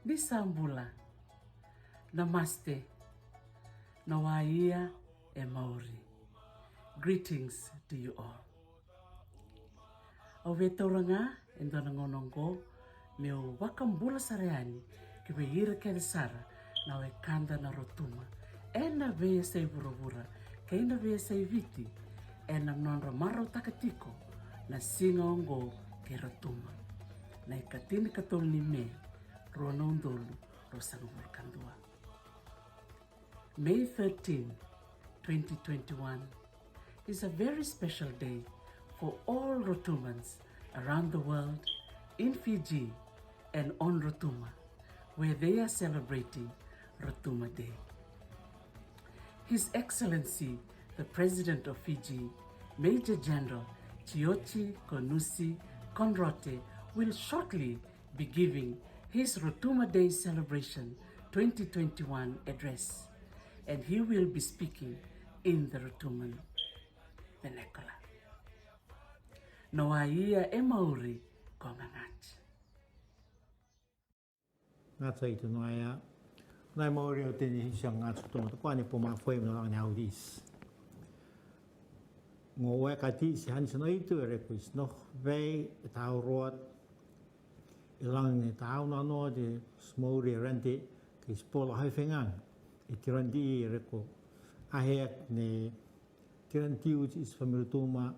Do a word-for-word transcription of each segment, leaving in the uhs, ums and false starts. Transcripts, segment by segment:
Ni sa bula. Namaste. Noa ia e mauri. Greetings to you all. Au via tauraga e dua na gauna oqo meu vakabula sara yani ki vei ira kece sara na wekada na Rotuma ena veiyasai vuravura kei na veiyasai Viti, ena nodra marautaka tiko na siga oqo kei Rotuma, na ikatini katolu ni Me, rua na udolu ruasagavulu kadua. May thirteen, twenty twenty-one is a very special day for all Rotumans around the world, in Fiji and on Rotuma, where they are celebrating Rotuma Day. His Excellency, the President of Fiji, Major General Tiote Konusi Konrote, will shortly be giving his Rotuma Day Celebration twenty twenty-one address, and he will be speaking in the Rotuman vernacular. Noa ia e mauri ko gagachi. Gagachi tu noa ia. Noa e mauri o teni hisiang gagachi tu mata kwa ni poma foi na lang ni audis. Ngo weka ti si han sano itu e reku is noh vei e tau roat. E lang ni tau na no de smouri rante ki spola hai fengang. E tirandi e reku. Ahek ni tirandi uji is fami Rotuma.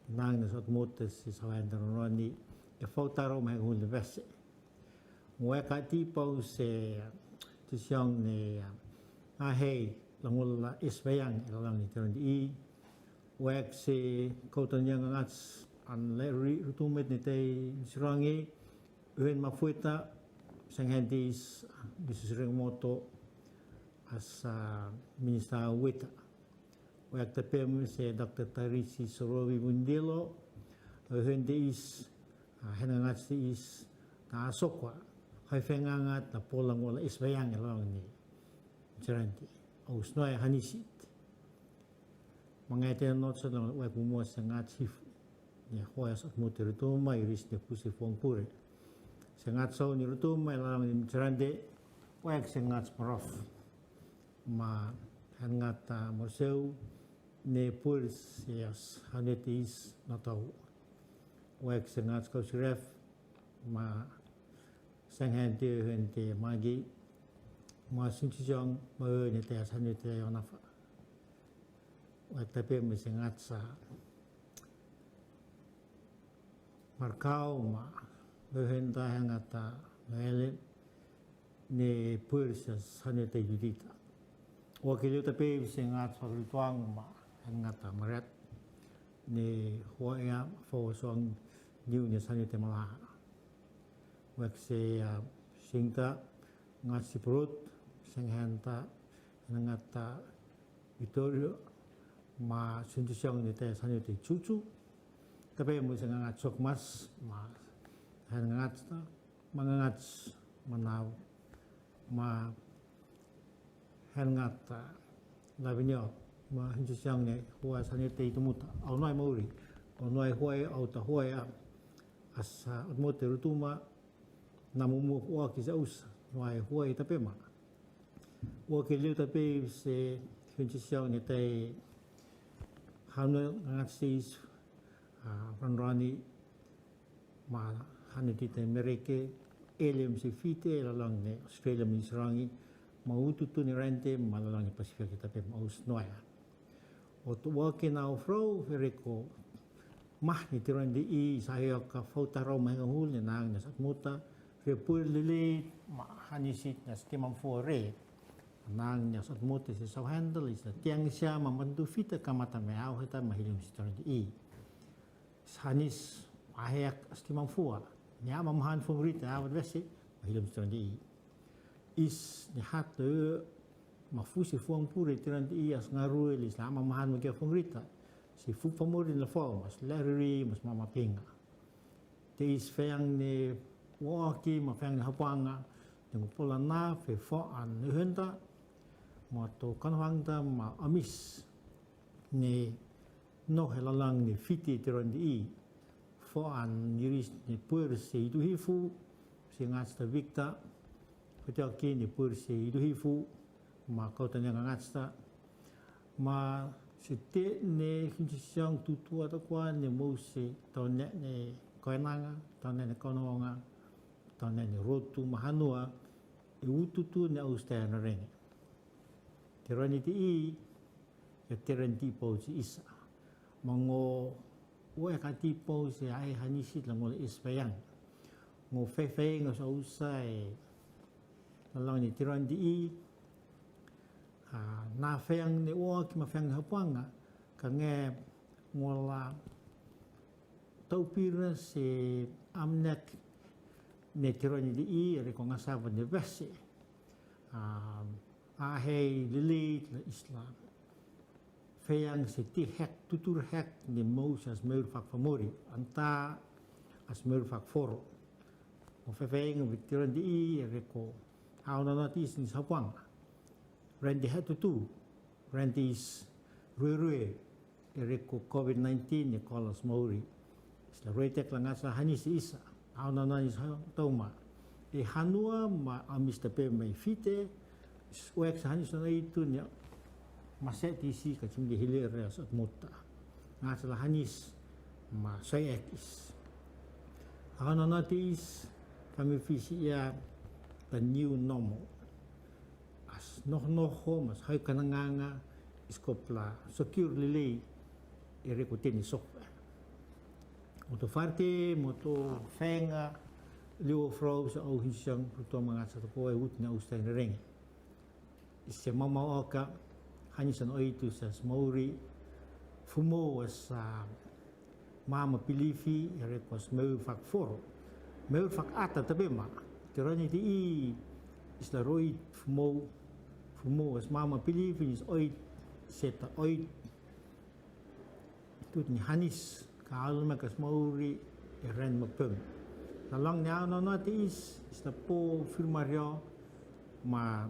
Nang ni sot motes is hawan daroni. E fau taro mai hul vese. Weka ti pau se ti siang ni a hei langul la is veyang e lang ni tirandi i. Wek se kau tanya ngats an le ri Rotuma ni tei sirangi. Uhen mafueta sanghentis bisu sering moto as a minista weta. Wek tapem se Doctor Tarisi Sorovi Bundilo, hende is, hen ngat si is, na sokwa, hai fengangat na polang wala is bayang elong ni. Jaranti, aus noe hanisit. Mangete not sa lang wek mumo se ngat hif. Ni hoya sat muti Rotuma iris ni pusi fong pure. Se ngat sau ni Rotuma elong ni jarande, wek se ngat marof. Ma hen ngat a morseu ne pur sias hanetis na tau. Wek se ngat kau siref ma seng hente hente magi ma sinti jong ma ne te as hanete ona fa. Wek tape mi se ngat sa Markau ma, wehenta hengata, wele, ne puersa sanete yudita. Wakilio tape se ngat fagrituang ma, hengata maret, ne hoya fawasong niu ne sanete malaha. Wek se, ah, singta, ngat siprut, senghenta, hengata, Vitorio, ma sunti siang ni te sani te chuchu. Tape mo se ngat sok mas, ma hen ngat ta, ma ngat manau, ma hen ngat ta, lavinio, ma sunti siang ni hua sani te itumuta. Au nai mauri, au nai hua, au ta hua, asa, atmote Rotuma, na mumu hua kisa usa, nai hua tape ma. Ua ke liu tape se hunchi siau ni te hanu ngat sis, ah, ranrani ma hanu ti te mereke, elem se fite lalang ne Australia mi serangi, ma utu tu ni rente, ma lalang ne Pasifik tape ma us noya. O tu wa ke nau frau, fereko, mah ni tiran di i, sa heo ka fau tarau mah ngahul ni nang ni sat muta, re puir lili, ma hani sit na stimam fua re. Nang ni sat muta si sau handle, is na tiang sia, ma mandu fita ka mata me au heta ma hilium si tiran di i. Sanis, ma heak stimam fua, ni ama mahan fung rita, awat vesi, ma hilium si tiran di i. Is ni hat tu, ma fu si fuang pure tiran di i as ngarue lis la ma mahan ma kia fung rita. Si fu famuri la fau, mas leriri, mas mama pinga. Te is feang ni waki, ma feang ni hapanga, ni ngupola na, fe fo an ni henta, ma to kan hangta, ma amis, ni no helalang ni fiti tiran di i. Fo an niris ni puer se itu hifu, se ngat sta vikta, Ko te aki ni pur se idu hifu, ma kau tanya ngangats ta. Ma se te ne hinsi siang tutu ata kwa ne mo se tau ne ne koenanga, tau ne ne kononga, tau ne ne rotu, ma hanua, e ututu ne au stai na renge. Te rani te i, ia te rani te i pau se isa. Ma ngo, o e ka te i pau se ai hanisi la ngo le is faiang. Ngo fai faiang so usa e, la long ni te rani te i, a, na faiang ne o ki ma faiang ne hapuanga, ka nge ngo la tau pira se amnek ne te rani te i, re ko ngasa va ne vese. A, a hei lili la isla. Faiang se ti hek, tutur hek, ne mo se as meur fak famori, anta as meur fak foro. Mo fe faiang vi te rani te i, re ko, au na na te is ni sapuang. Rani te hek tutu, rani te is rue rue, e re ko covid nineteen, ne kolas mauri. Sila rue tek la ngasa hanisi isa. Au na na ni sa tau ma. E hanua ma amis ta pe mai fite, s-, wek sa hanisi na itu ni ma se ti si ka chim di hilir ya sot mutta. Ngasa la hanis ma sai ekis. Au na na ti is, kami fisi ia ta new normal. As noh noho, mas hai kananganga, iskop la secure lili, e re ko teni sok. Mo to farte, mo to fenga, liu frau sa au hinsiang, ruto manga sa to ko e ut ni au stai reng. Ise mama oka, hani san oi tu sa smauri, fumo sa mama pilifi, e re ko as meur fak foro. Meur fak ata ta be ma. Te rani te i, isla roi fumo, fumo as mama pilifi, nis oi, seta oi, tut ni hanis, ka alu ma ka smauri, e ren ma pem. La long ni au na na te is, isla po firmario, ma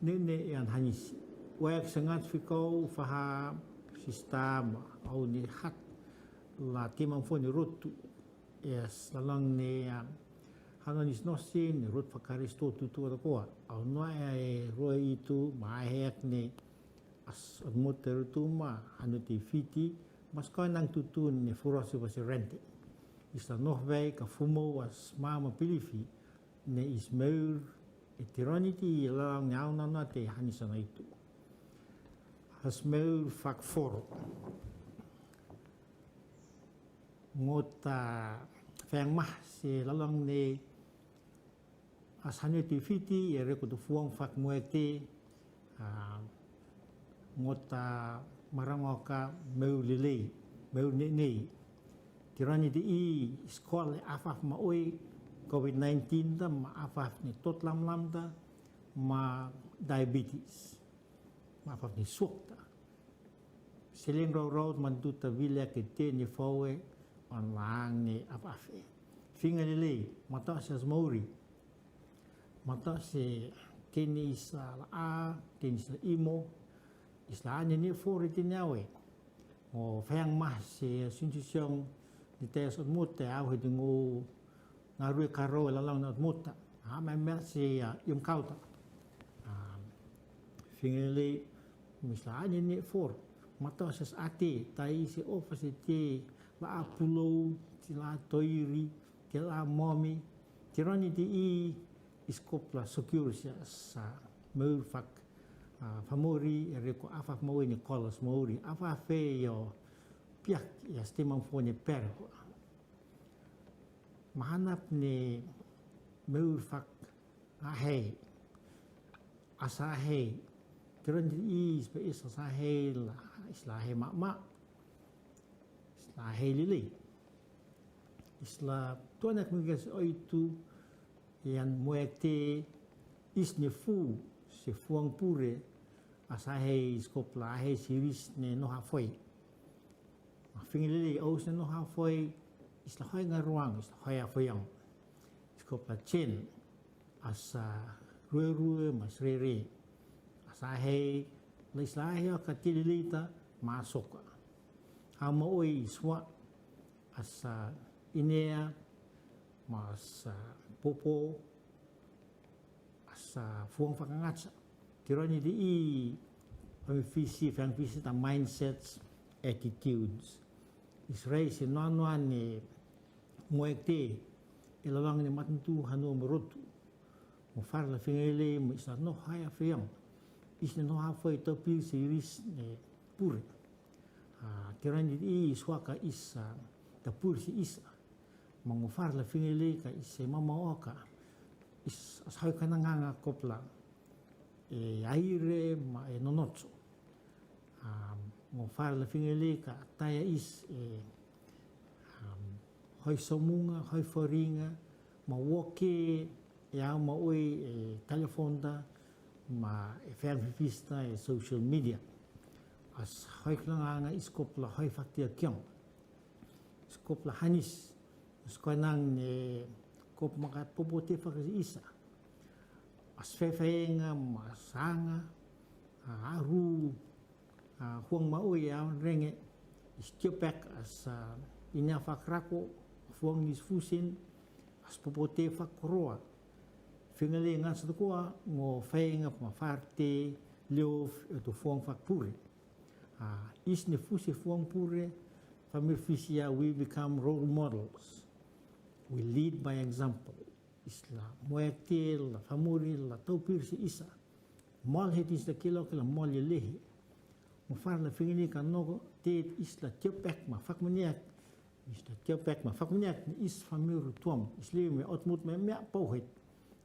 ne ne e an hanis. Wayak sangat fikau faha sista ma, au ni hat, la timang fo ni rotu. Yes, la long ni, um, hano ni snosin, ni rot fakaristo tutu ata koa. Au no e roi itu, ma hek ni, as admut te rotu ma, hano te fiti, mas kau nang tutu ni furosi vasi rente. Isla noh vei ka fumo as mama pilifi, ne is meur, e te rani te i la long ni au na na te hani sana itu. As meur fak foro. Ngota feng mah se la long ni as hanu te fiti, e re ko tu fuang fak muete, a, ngota marangoka meu lelei, meu nenei. Te rani te i skol e afaf ma oi covid nineteen ta, ma afaf ni tot lam lam ta, ma diabetes, ma afaf ni suok ta. Seleng rau rau man tu ta vile ke te ni fawe on lang ni afaf e. Finga lelei, mata sa smauri. Mata se teni isla a, teni isla imo, isla a ni ni fori teni awe. O feang mah se sinsusiong ni te sot mute au he dingu ngarui karo la long na mute. A, mai mer se, a, ium kauta. A, fingele, misla a ni ni for. Mata se ati, tai se ofa se te, la a pulou, te la a toiri, te la a momi, te rani te i, iskop la secure sa, sa, meur fak, a, famori, e re ko afaf mawe ni kolos mauri, afaf e yo, piak, ya stimang fo ni per. Mahanap ni meur fak, a hei, asa hei, te rani te i, spe is asa hei, la, isla hei ma ma, isla hei lili. Isla tuanak migas oitu, ian muekte, is ni fu, se fuang pure, asa hei skopla, hei siris ne no hafoi. Ma fingilili, o se no hafoi, isla hoi ngaruang, isla hoi afoiang. Skopla chen, asa rue rue, mas rere. Asa hei, la isla hei o katililita, masoka. Hama oi iswa, asa inea, mas, a, popo, Sa fuang fakagacha. Tira ni di i, ami fisi, fang fisi ta mindsets, attitudes. Is rai si noa noa ni moek te, e lalang ni matantu hanu marotu. Mo far la finga ile, mo is la no haya fiang. Is ni no ha foi topil si iris ni pure. Ah, tira ni di i, is huaka is, ah, ta pur si is. Ma ngo far la finga ile ka is e mama oka. Is as hoi kana nganga kopla e aire ma e nonocho. Am, ngo far la finga ile ka taya is e, am, hoi somunga, hoi foringa, ma woke e au ma oi e telefonta, ma e fan fifista e social media. As hoi kana nganga is kopla hoi faktia kiong. Skop la hanis, skop nang ne, kop maka popote fak isa. As fefenga, masanga, a, aru, a, huang ma oi a renge, is tiopek as, a, inya fak rako, fuang is fusin, as popote fak roa. Finga le ngan sa tukua, ngo fenga ma farte, leof, e tu fuang fak pure. Ah, is ne fusi fuang pure, famir fisia, we become role models. We lead by example. Is la moek te, la famuri, la taupir si isa. Mol het is la kilo, kilo mol ye lehe. Mo far la fingini ka no te is la tiopek ma fak maniak. Is la tiopek ma fak maniak, is famir tuam. Is le me otmut me mea pau het.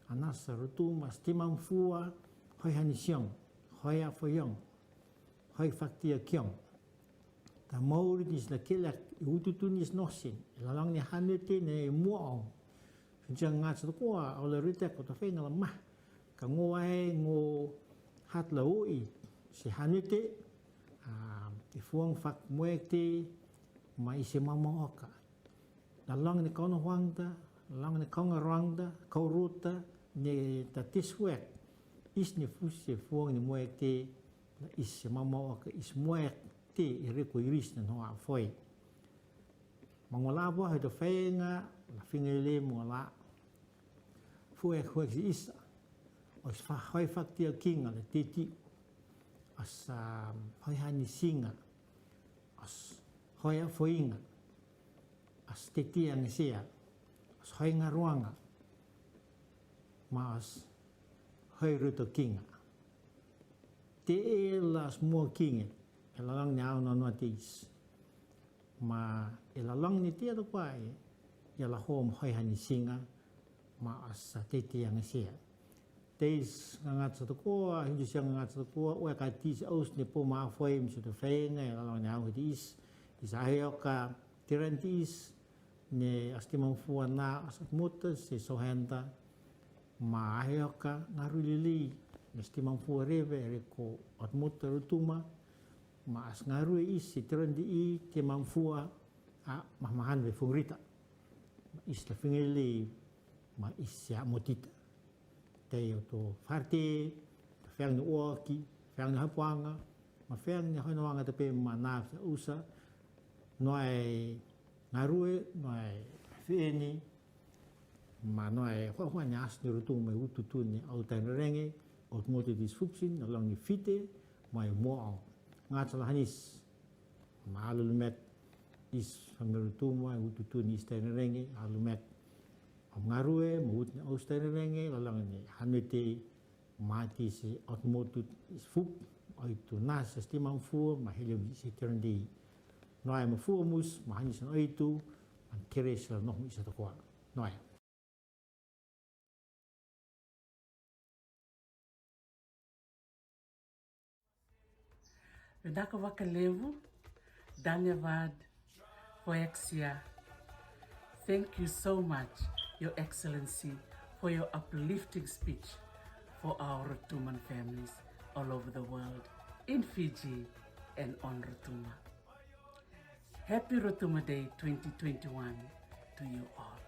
Anas sa rutu ma stimam fua, hoi hanisiong, hoi a foiong. Hoi faktia kiong. Ta mauri nis la kelak, e ututu nis nosin, e lalang ni hanete ne e muaong. Sinjang ngat sa tukua, au la ritek o ta fenga la mah. Ka ngo ai, ngo hat la oi, si hanete, a, e fuang fak muek te, ma i se mama oka. La long ni kau na huang ta, la long ni kau nga ruang ta, kau rut ta, ni ta tis wek. Is ni fus se fuang ni muek te, la is se mama oka is muek te, i reko iris na noa foi. Ma ngo la bo he do fenga, la finga le mo la. Fuek, fuek si isa. Os fa, hoi faktia kinga la teti. As, um, hoi hani singa. As hoi a foinga. As teti ang sia. As hoi nga ruanga. Ma as hoi ruto kinga. Te e las mo kinga. E lalang ni au na no teis. Ma e lalang ni tia to kwa e. Ia la hom hoi hani singa. Ma as teti ang sia. Teis ngangat sa to kwa, hindu sia ngangat sa to kwa, ue ka tis aus ni po ma foi mi su to fenga, e lalang ni au hiti is. Is ahe oka, tiran ti is, ne as timam fua na, as muta, se sohenta, ma ahe oka, ngaru lili, ne as timam fua reve, reko, at muta rutuma, ma as ngaru is, se tiran ti i, timam fua, a, ma mahan ve fungrita. Ma is la fingili, ma is sia motita. Te o to farte, to feang ni oki, feang ni hapuanga, ma feang ni hoinoanga te pe ma naf sa usa, no ai ngarue, no ai feni, ma no ai hua hua ni as ni rutu mai ututu ni au tai renge, ot moti dis fupsin, no lang ni fite, mai mo au. Ngat sa la hanis. Ma alu lumet is family tuma, ututu ni is tai renge, alu lumet. Om ngarue, ma ut ni aus tai renge, lalang ni hanete, mati si ot motut is fup, oitu nas estimam fua, ma helium si tirandi. Noe ma fua mus, ma hanis oitu, an keres la noh isa tokoa. Noe. Vinaka vakalevu, dhanyavad, Foexia. Thank you so much, Your Excellency, for your uplifting speech for our Rotuman families all over the world, in Fiji and on Rotuma. Happy Rotuma Day twenty twenty-one to you all.